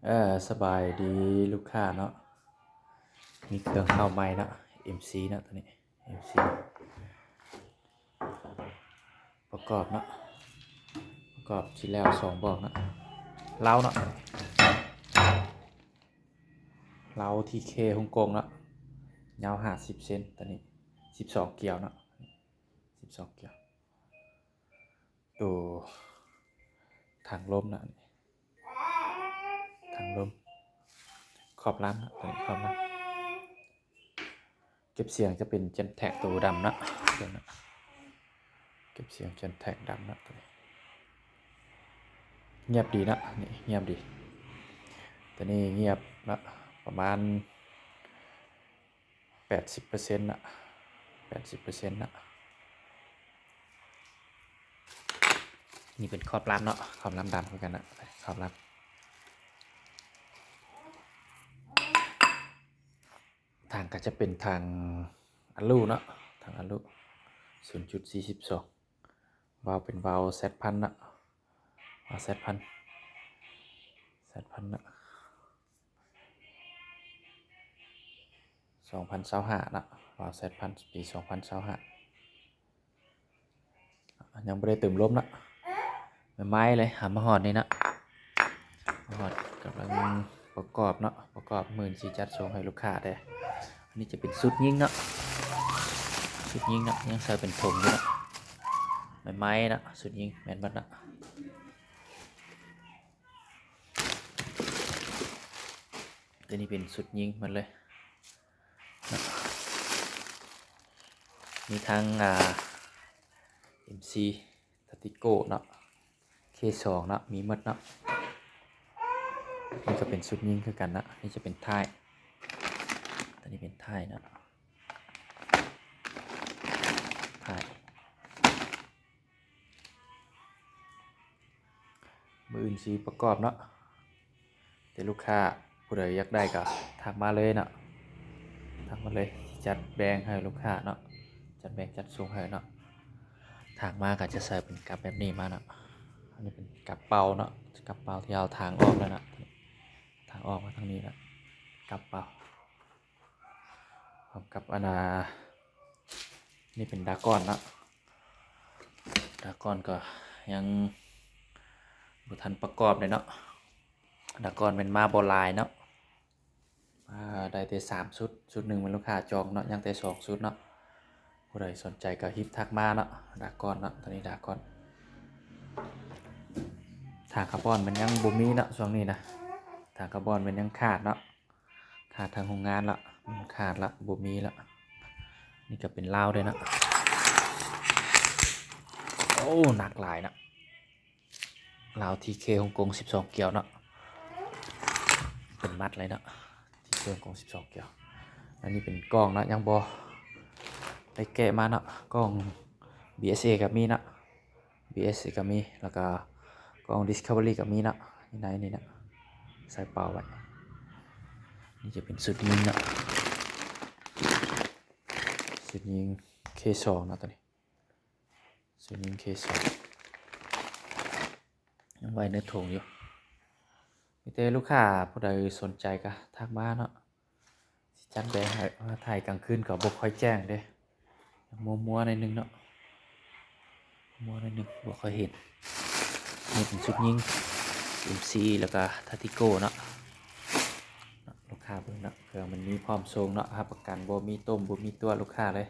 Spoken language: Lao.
ເອີ ສະບາຍດີລູກຄ້າເນາະ, ມີເຄື່ອງເຂົ້າໃໝ່ເນາະ ເອັມຊີເນາະ ໂຕນີ້ ເອັມຊີ ປະກອບເນາະ ປະກອບຊິແລ້ວສອງບອກເນາະ ເລົາເນາະ ເລົາທີເຄຮົງກົງເນາະ ຍາວຫ້າສິບເຊັນ ໂຕນີ້ສິບສອງກຽວເນາະ ສິບສອງກຽວ. ໂຕຖັງລົມນະ ຖັງລົມ ຂອບລຳນະ ໂຕນີ້ຂອບລຳ ເກັບສຽງຈະເປັນເຈັນແທັກໂຕດຳນະ ເກັບສຽງເຈັນແທັກດຳນະ ໂຕນີ້ງຽບດີນະ ນີ້ງຽບດີ ໂຕນີ້ງຽບນະ ປະມານ ແປດສິບເປີເຊັນນະ ແປດສິບເປີເຊັນນະ. ນີ້ເປັນຂອບລຳເນາະ ຂອບລຳດຳຄືກັນນະ ຂອບລຳ ຖັງກໍຈະເປັນຖັງອາລູເນາະ ຖັງອາລູ ສູນຈຸດສີ່ສິບສອງ ວາວເປັນວາວແຊັດພັນນະ ວາວແຊັດພັນ ແຊັດພັນນະ ສອງພັນຊາວຫ້າເນາະ ວາວແຊັດພັນ ປີສອງພັນຊາວຫ້າ ຍັງບໍ່ໄດ້ເຕີມລົມເນາະ ໃໝ່ໆເລີຍ ຫາມາຮອດນີ້ເນາະ ມາຮອດກຳລັງປະກອບເນາະ ປະກອບ ມື້ນີ້ຊິຈັດສົ່ງໃຫ້ລູກຄ້າເດ້. ອັນນີ້ຈະເປັນຊຸດຍິງເນາະ ຊຸດຍິງເນາະ ຍັງໃສ່ເປັນຖົງຢູ່ເນາະ ໃໝ່ໆເນາະ ຊຸດຍິງແມ່ນເບິດເນາະ. ຕົວນີ້ເປັນຊຸດຍິງໝົດເລີຍເນາະ ມີທັງ ອ່າ ເອັມຊີ ທາຕິໂກ້ເນາະ ເຄສອງເນາະ ມີໝົດເນາະ. ນີ້ກໍເປັນຊຸດຍິງຄືກັນເນາະ ນີ້ຈະເປັນທ້າຍ ຕົວນີ້ເປັນທ້າຍເນາະ ທ້າຍ. ມື້ອື່ນຊິປະກອບເນາະ ແຕ່ລູກຄ້າຜູ້ໃດຢາກໄດ້ກໍທັກມາເລີຍເນາະ ທັກມາເລີຍ ຈັດແບ່ງໃຫ້ລູກຄ້າເນາະ ຈັດແບ່ງຈັດສົ່ງໃຫ້ເນາະ. ຖາງມາກໍຈະໃສ່ເປັນກັບແບບນີ້ມາເນາະ ອັນນີ້ເປັນກັບເປົ່າເນາະ ກັບເປົ່າທີ່ເຮົາຖາງອອກແລ້ວເນາະ ຖາງອອກມາທາງນີ້ເນາະ ກັບເປົ່າ ພ້ອມກັບອັນນ່າ ນີ້ເປັນດາກອນເນາະ ດາກອນກໍຍັງບໍ່ທັນປະກອບເດ້ເນາະ ດາກອນແມ່ນມາບໍ່ຫຼາຍເນາະ ມາໄດ້ແຕ່ສາມຊຸດ ຊຸດໜຶ່ງແມ່ນລູກຄ້າຈອງເນາະ ຍັງແຕ່ສອງຊຸດເນາະ. ຜູ້ໃດສົນໃຈກໍຮີບທັກມາເນາະ ດາກອນເນາະ ຕົວນີ້ດາກອນ. ຖາງຄາບອນມັນຍັງບໍ່ມີເນາະ ຊ່ວງນີ້ນະ ຖາງຄາບອນມັນຍັງຂາດເນາະ ຂາດທາງໂຮງງານລະ ມັນຂາດລະ ບໍ່ມີລະ. ນີ້ກໍເປັນລາວເດ້ເນາະ ໂອ້ ໜັກຫຼາຍເນາະ ລາວທີເຄຮົງກົງສິບສອງກຽວເນາະ ເປັນມັດເລີຍເນາະ ທີເຄຮົງກົງສິບສອງກຽວ. ອັນນີ້ເປັນກ້ອງເນາະ ຍັງບໍ່ໄດ້ແກະມາເນາະ ກ້ອງບີເອສເອກໍມີເນາະ ບີເອສເອກໍມີ ແລ້ວກໍກ້ອງດິສຄັບເວີຣີກໍມີເນາະ ໃນນີ້ເນາະ ໃສ່ເປົາໄວ້. ນີ້ຈະເປັນຊຸດຍິງເນາະ ຊຸດຍິງເຄສອງເນາະ ຕົວນີ້ ຊຸດຍິງເຄສອງ ຍັງໄວ້ໃນຖົງຢູ່. ມີແຕ່ລູກຄ້າຜູ້ໃດສົນໃຈກໍທັກມາເນາະ ຊິຈັດແບ່ງໃຫ້. ມາຖ່າຍກາງຄືນກໍບໍ່ຄ່ອຍແຈ້ງເດ້ ມັວໆໜ້ອຍໜຶ່ງເນາະ ມົວໜ້ອຍໜຶ່ງ ບໍ່ຄ່ອຍເຫັນ. ນີ້ເປັນຊຸດຍິງເອັມຊີ ແລ້ວກໍທາຕິໂກ້ເນາະ ລູກຄ້າເບິ່ງເນາະ ເຄື່ອງມັນມີພ້ອມສົ່ງເນາະ ຮັບປະກັນບໍ່ມີຕົມບໍ່ມີຕົວະ ລູກຄ້າເລີຍ.